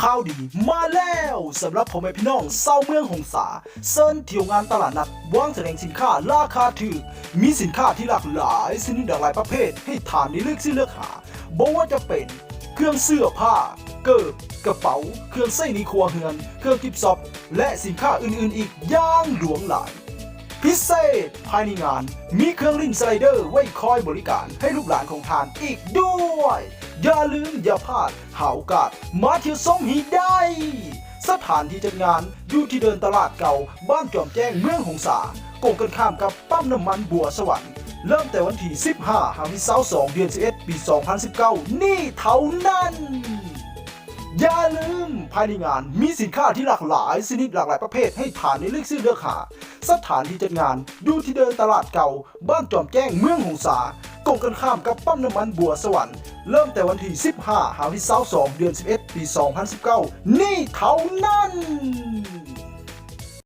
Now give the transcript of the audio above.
ຂ່າວດີມາແລ້ວ! ສຳລັບພໍ່ແມ່ພີ່ນ້ອງຊາວເມືອງຫົງສາ ເຊີນທ່ຽວງານຕະຫຼາດນັດ ວາງສະແດງສິນຄ້າລາຄາຖືກ, ມີສິນຄ້າທີ່ຫຼາກຫຼາຍຊະນິດ ຫຼາກຫຼາຍປະເພດໃຫ້ທ່ານໄດ້ເລືອກຊື້ເລືອກຫາ, ບໍ່ວ່າຈະເປັນເຄື່ອງເສື້ອຜ້າ, ເກີບ, ກະເປົາ, ເຄື່ອງໃຊ້ໃນຄົວເຮືອນ, ເຄື່ອງກິບຊອບ ແລະ ສິນຄ້າອື່ນໆອີກຢ່າງຫຼວງຫຼາຍ. ພິເສດພາຍໃນງານ ມີເຄື່ອງຫຼິ້ນສະໄລເດີໄວ້ຄອຍບໍລິການໃຫ້ລູກຫຼານຂອງທ່ານອີກດ້ວຍ. ຢ່າລືມຢ່າພາດ ຫາໂອກາດມາທ່ຽວຊົມໃຫ້ໄດ້. ສະຖານທີ່ຈັດງານຢູ່ທີ່ເດີ່ນຕະຫຼາດເກົ່າ ບ້ານຈອມແຈ້ງ ເມືອງຫົງສາ, ກົງກັນຂ້າມກັບປ້ຳນ້ຳມັນບົວສະຫວັນ. ເລີ່ມແຕ່ວັນທີສິບຫ້າ ຫາວັນທີຊາວສອງ ເດືອນສິບເອັດ ປີສອງພັນສິບເກົ້ານີ້ເທົ່ານັ້ນ. ຢ່າລືມ, ພາຍໃນງານມີສິນຄ້າທີ່ຫຼາກຫຼາຍຊະນິດ ຫຼາກຫຼາຍປະເພດໃຫ້ທ່ານໄດ້ເລືອກຊື້ເລືອກຫາ. ສະຖານທີ່ຈັດງານຢູ່ທີ່ເດີ່ນຕະຫຼາດເກົ່າ ບ້ານຈອມແຈ້ງ ເມືອງຫົງສາ, ກົງກັນຂ້າມກັບປ້ຳນ້ຳມັນບົວສະຫວັນ. ເລີ່ມແຕ່ວັນທີສິບຫ້າ ຫາວັນທີຊາວສອງ ເດືອນສິບເອັດ ປີສອງພັນສິບເກົ້ານີ້ເທົ່ານັ້ນ.